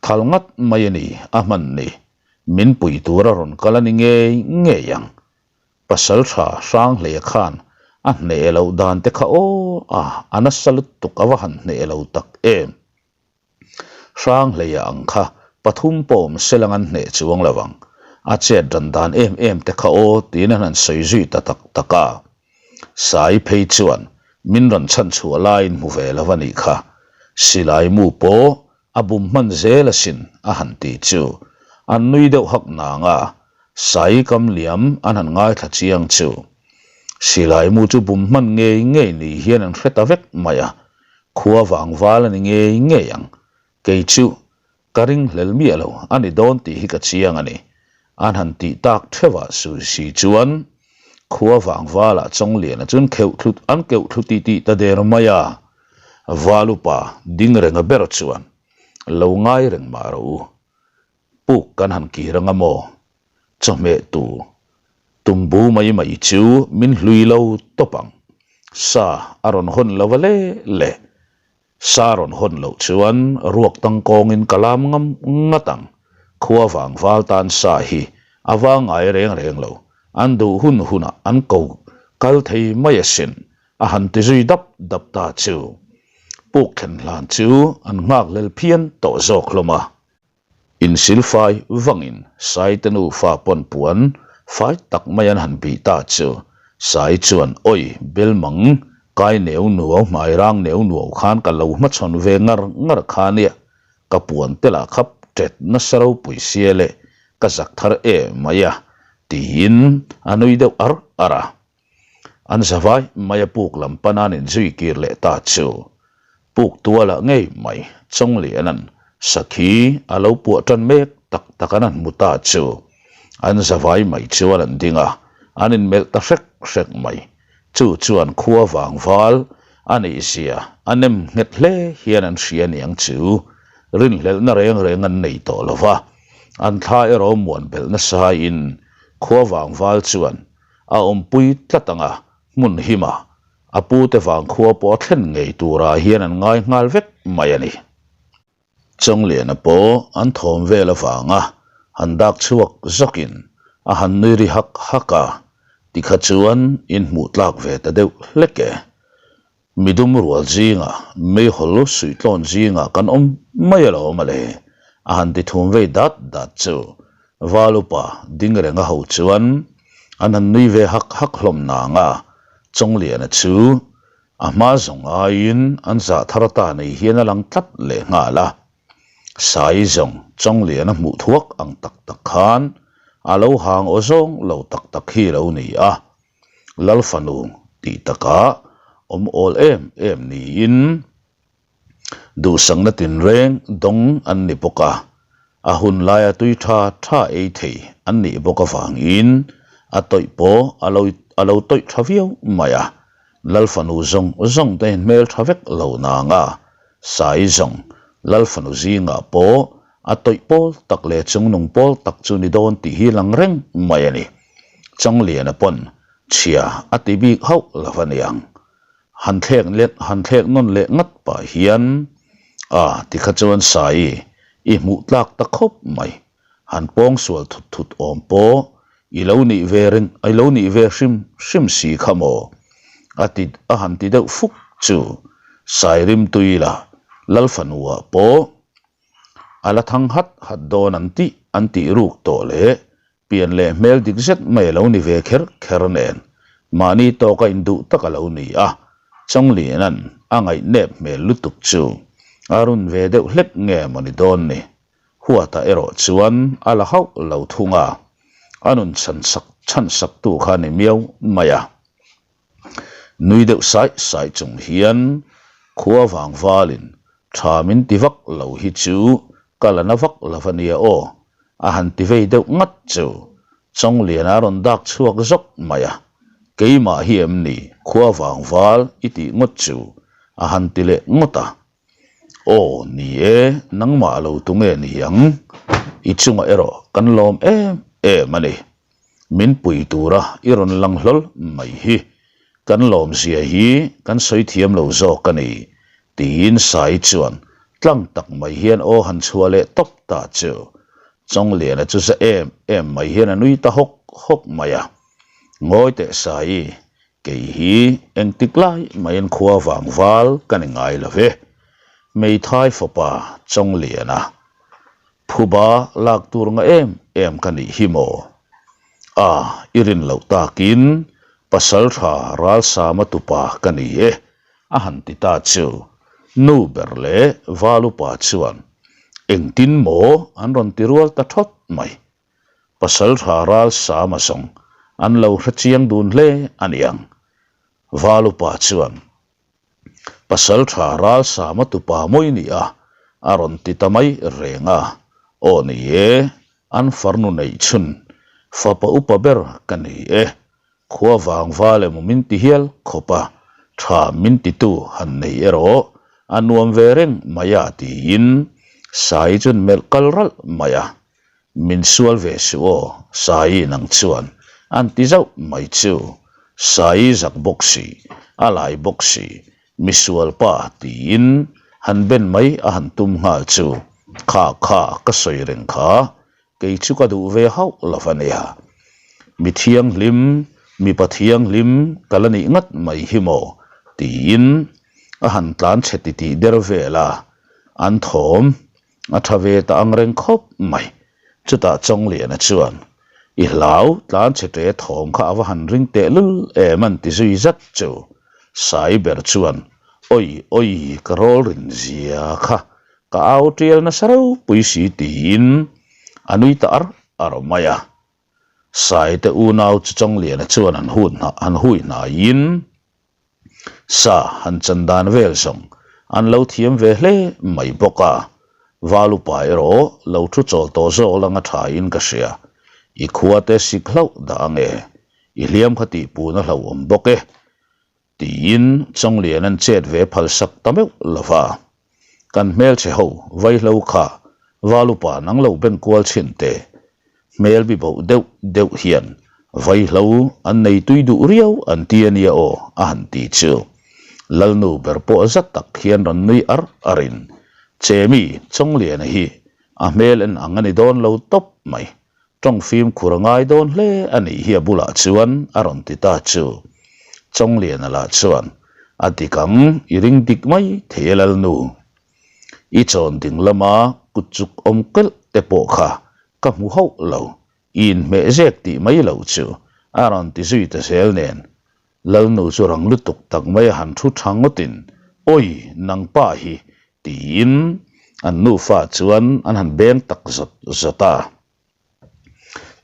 thal ngat mai a ni a hman ni, min pui tur a rawn kal a ni ngei ngei ang. Pasal tha Hranghleia khan a hneh loh dan te kha aw a, a nasa lutuk a va han hneh lo tak em. Hranghleia ang kha pathum pawh awm se lang an hneh chuang lo ang. A chet ran dan em em te kha aw tiin an han sawi zui ta tak tak a. Sai phei chuan min rawn chhan chhuah laiin hmu ve lo a nih kha. Silai mu pawh A bum hman zel asin a han ti chu an nui deuh hak nang a, Sai kam liam an han ngaithla chiang chu. Silai mu chu bum hman ngei ngei ni hian an hre ta vek mai a, khua vang val a ni ngei ngei ang. Kei chu ka ringhlel miah lo a ni dawn tih hi ka chiang a ni. An han tih tak theuhah su si chuan khua vang valah Chawngliana chuan kheuh thlu an keuh thlu tih tih ta der mai a. Valupa ding renga ber chuan lo ngai reng mah rawh u, puk kan han kir anga maw? Chawhmeh tur tumbu mai mai chu min hlui lo tawp ang, sa a rawn hawn lo va le le. Sa rawn hawn loh chuan ruak tangkawngin ka lam ngam ngat ang, khua vang val tan sa hi a va ngai reng reng lo, an duh hun hunah an ko kal thei mai asin, A han ti zui dap dap ta chu puk thlen hlan chu an nghak lel phian tawh zawk hlawm a. Insilfai vangin Saite nufa pawn puan fai tak mai an han bih ta chu Sai chuan awi Belmang kai neu nuau hmai rang neu nuau khan ka lo hmachhawn ve ngar ngar kha nia ka puan te lah khap tet nasa ropui sia leh ka zak thar em mai a tiin a nui deuh ar ar a. An zavai mai a puk lam pan an inzui kir leh ta chu. Puk tualah ngei mai Chawngliana'n sakhi a lo puah tan mek tak tak an han hmu ta chu. An zavai mai chuan an ding a, an inmelh ta hrek hrek mai. Chu chuan khua vang val a nih zia a nem nghet hle hian an hria niang chu. Rinhlelhna reng reng an nei tawh lo va, an thla erawh muan belh nasain khua vang val chuan A awmpui tlat ang a, hmun hima. A pute vangkhua pawh a thlen ngei turah hian an ngai nghal vek mai a ni. Chawngliana pawh an thawm vel avanga han dak chhuak zawkin a han nui ri hak hak a, tikha chuan inhmuh tlak ve ta deuh hlek e. Midum rual zingah meihawl suihtlawn zingah kan awm mai alawm a le, a han ti thum vei dat dat chu Val upa ding renga ho chuan an han nui ve hak hak hlawm nang a, Chawngliana chu A hma zawng aiin an zah thar ta nei hian a lang tlat leh nghal a. Sai zawng Chawnglian a hmuh thuak ang tak tak khan a lo hang aw zawng lo tak tak hi lo ni a. Lal fanu tih takah awm awl em em niin duhsakna tinreng dawng an ni bawk a. A hun laia tui tha tha ei thei an nih bawk avangin a tawih pawh a lo a lo tawih tha viau mai a. Lal fanu zawng zawng te hmel tha vek lo nang a, Sai zawng Lal fanu zingah pawh a tawih pawl tak leh chungnung pawl tak chu ni dawn tih hi lang reng mai a ni. Changliana pawn chhia a ti bik hauh lo a niang. Han thlek let han thlek nawn leh ngat pah hian a tikha chuan Sai i hmuh tlak ta khawp mai. Han pawng sual thut thut awm pawh i lo nih ve reng i lo nih ve hrim hrim si kha maw? A ti a han ti deuh fuk chu Sai rimtui la Lal fanu ah pawh a la thang hat hat dawn an tih an tih ruk tawh leh Pian leh hmel dik zet mai a lo ni ve kher kher nen, mahni tawka induh tak a lo ni a, Chawngliana'n a ngaihnep hmel lutuk chu a run ve deuh hlek nge maw ni dawn ni. Huata erawh chuan a la hauh lo thung a, a nun chhansak chhansaktu kha a ni miau mai a. Nui deuh sai sai chung hian khua vang valin tha min ti vak lo hi chu ka la na vak lo a nia aw, a han ti vei deuh ngat chu Chawngliana a rawn dak chhuak zawk mai a, keimah hi em ni khua vang val i tih ngawt chu a han ti leh ngawt a. Aw ni e, nangmah lo tu nge ni ang? I chungah erawh kan lawm em em a ni. Min pui tura i rawn lang hlawl mai hi kan lawmzia hi kan sawi thiam lo zawk a ni, tiin Sai chuan tlang tak mai hian aw han chhuah leh tawp ta chu. Chawngliana chu za em em mai hian a nui ta hawk hawk mai a. Ngawi teh Sai, Kei hi engtik lai maiin khua vang val ka ni ngai lo ve. Hmeithai fapa Chawngliana phuba lak tur nga em em ka nih hi maw? A, i rin loh takin Pasaltha Ralsama tupa ka ni e, a han ti ta chu. Nu ber leh val upa chuan engtin maw an rawn ti rual ta thawt mai. Pasaltha ral Sama zawng an lo hre chiang dun hle a niang. Val upa chuan, Pasaltha ral Sama tupa mawi ni a, a rawn ti ta mai reng a. Aw ni e, an farnu neih chhun fapa upa ber ka ni e. Khua vang val emaw min ti hial khawp a, tha min titu han nei erawh a nuam ve reng mai a tiin Sai chuan melh kal ralh mai a. Min sual ve suh aw, Saii nang chuan an ti zauh mai chu. Saii zak bawk si, a lai bawk si, misual pa tiin han ben mai a han tum nghal chu, Kha kha ka sawi reng kha, kei chu ka duh ve hauh lo va nia. Mi thianghlim, mipa thianghlim ka la nih ngat mai hi maw tiin a han tlan chhe titih der vel a, an thawm A tha ve ta ang reng khawp mai. Chutah Chawngliana chuan, I hlau, tlan chhe ṭe thawm kha a va han ring teh lul em an ti zui zat chu. Sai ber chuan, Awi awi, ka rawl rin zia kha, ka au ṭial nasa ropui si tiin a nui ta ar ar mai a. Saite unau chu Chawngliana chuan an han hui hnaiin, Sa han chan dan vel zawng an lo thiam ve hle mai bawk a, Val upa erawh lo thu chawl tawh zawk langa tha in ka hria. I khua te sik hlauh dah ange, i hliam kha tih pun a hlauhawm bawk e, tiin Chawnglian an chet ve phal sak ta meuh lo va. Kan hmelchhe ho vaihlo kha Val upa nang lo ben kual chhin teh. Hmel bi boh deuh deuh hian. Vaihlo an nei tui duh riau an ti a nia aw, a han ti chu. Lalnu ber pawh zat tak hian rawn nui ar arin, Chemi, Chawngliana hi a hmel en ang a ni dawn lo tawp mai. Tawng fimkhur a ngai dawn hle a nih hi a bulah chuan a rawn ti ta chu. Chawngliana lah chuan, A dik ang, i ring dik mai thei e Lalnu. I chawn ding lama kut chuk awm kelh te pawh kha ka hmu hauh lo, i inhmeh zek tih mai loh chu a rawn ti zui ta zel nen. Lalnu chu rang lutuk tak mai a han thu tha ngawtin, Awi, nang pa hi, tiin an nufa chuan an han beng tak zawt zawt a.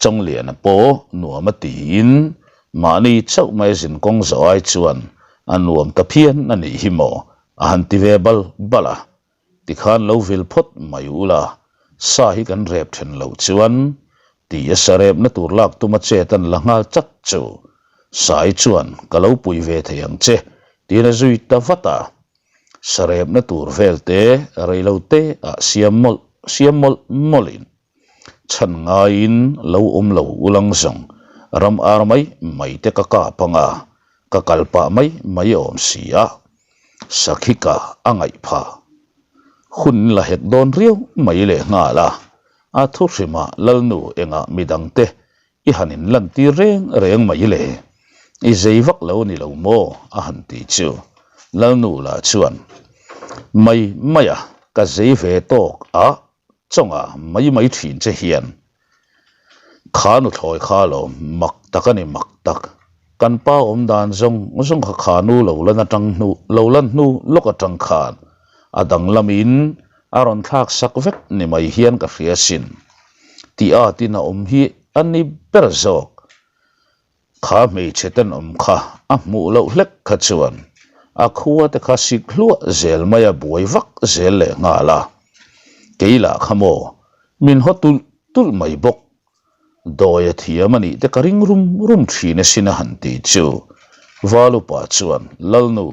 Chawngliana pawh nuam a tiin mahni chauh mai zin kawng zawh ai chuan a nuam ta phian a nih hi maw a han ti ve bal bal a. Tikhan lo vil phawt mai ula, sa hi kan rep then loh chuan ti a sa repna tur lak tuma chet an la nghal chat chu. Sai chuan ka lo pui ve thei ang che tiin a zui ta vat a. Sa repna tur vel te reilo te ah siam mawlh siam mawlh mawlhin Chhan ngaiin lo awm lo ulang zawng ram ar mai mai te ka kap anga ka kal pah mai mai awm si a, sakhi ka a ngaih phah. Hun la hek dawn riau mai leh nghal a, a thu hrimah Lalnu engah midangte I han in lan tir reng reng mai le, i zei vak lo ni lo maw? a han ti chu. Lalnu lah chuan, Mai mai a, ka zei ve tawk a, chawnga mai mai thin che hian. Kha nuthlawi kha lo mak tak a ni mak tak, kan pa awm dan zawng zawng kha kha nu lo lan atang hnu lo lan hnu lawk atang khan a danglamin a rawn thlak sak vek ni mai hian ka hria sin. Tih atin a awm hi a ni ber zawk. Kha hmeichhe tenawm kha a hmuh loh hlek kha chuan a khua te kha sik hluah zel mai a buai vak zel leh nghal a. Kei lah kha maw min haw tulh tulh mai bawk. Dawi a thiam a nih te ka ring rum rum thin asin a han ti chu. Valupa chuan Lalnu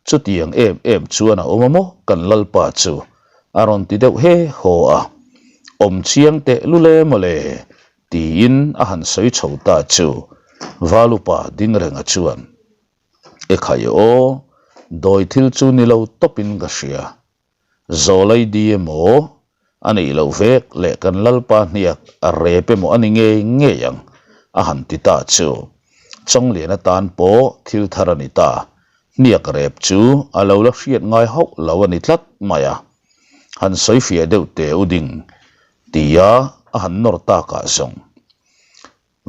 Chutiang em em chuan a awm a maw kan Lalpa chu a rawn ti deuh he haw a, awm chiang teh lul e mawle tiin a han sawi chho ta chu Valupa ding renga chuan Ekhai aw, dawi thil chu ni lo tawpin ka hria. Zawlai di emaw a neih loh vek leh kan Lalpa hniak a rep emaw a ni ngei ngei ang a han ti ta chu Chawnglian atan pawh thil thar a ni ta. Hniak rep chu a lo la hriat ngai hauh lo a ni tlat mai a. Han sawi fiah deuh teh u ding tia a han nawr takah zawng.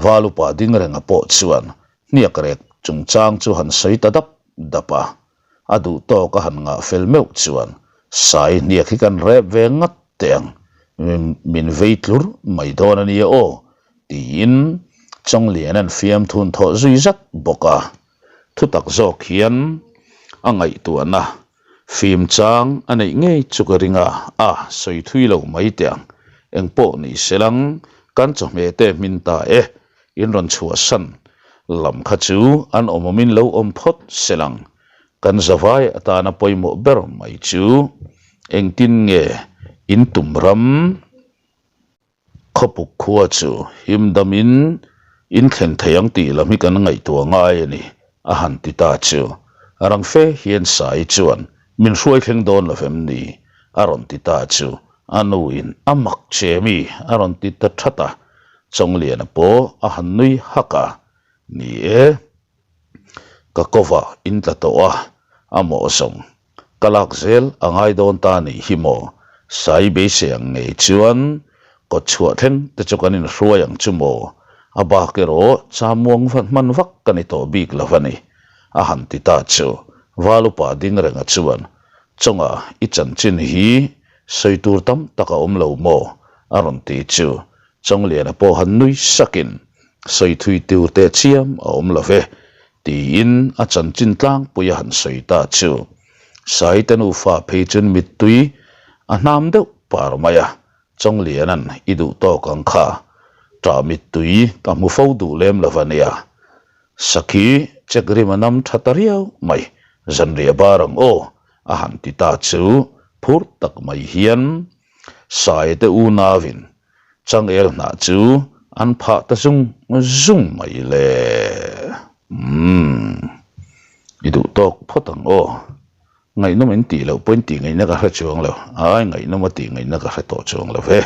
Valupa ding renga pawh chuan hniak rek chungchang chu han sawi ta dap dap a, a duh tawk a han ngah fel meuh chuan Sai hniak hi kan rep ve ngat teh ang, min vei tlur mai dawn a nia aw tiin Chawngliana'n fiamthun thawh zui zat bawk a. Thutak zawk hian a ngaihtuahna fim chang a neih ngei chu ka ring a, a sawi thui lo mai teh ang. Engpawh ni se lang, kan chawhmeh te hmin ta e, in rawn chhuahsan lam kha chu an awm awmin lo awm phawt se lang. Kan zavai atana pawimawh ber mai chu engtin nge in tum ram? Khawpuk khua chu him damin in thlen thei ang tih lam hi kan ngaihtuah ngai a ni, a han ti ta chu. Rang fe hian Sai chuan min hruai thleng dawn lo vem ni? a rawn ti ta chu. A nuin a mak che mi a rawn ti ta that a. Chawngliana pawh a han nui hak a, Ni e, ka kova in tla tawh a, a mawh zawng. Ka lak zel a ngai dawn ta nih hi maw? Sai beisei ang ngei chuan kawt chhuah thleng te chu kan inhruai ang chu maw? A bak erawh chamuang hman vak ka ni tawh bik lo a ni, a han ti ta chu. Val upa ding renga chuan, Chawnga i chanchin hi sawi tur tam tak a awm lo maw? a rawn ti chu. Chawngliana pawh han nui sakin, Sawi thui tur teh chiam a awm lo ve, Tiin a chanchin tlangpui a han sawi ta chu. Saite nufa phei chuan mittui a hnam deuh par mai a, Chawngliana'n i duh tawk ang kha, ṭah mittui ka hmu fo duh lem lo va nia. Sakhi check rim a nam ṭha ta riau mai, zanriah bar ang aw a han ti ta chu phur tak mai hian Saite unauin Changel hnah chu An phah ta zung zung mai le. Umm. I duh tawk phawt ang aw. Ngaihnawm in tih loh pawhin tih ngaihna ka hre chuang lo. Ai, ngaihnawm a tih ngaihna ka hre tawh chuang lo ve.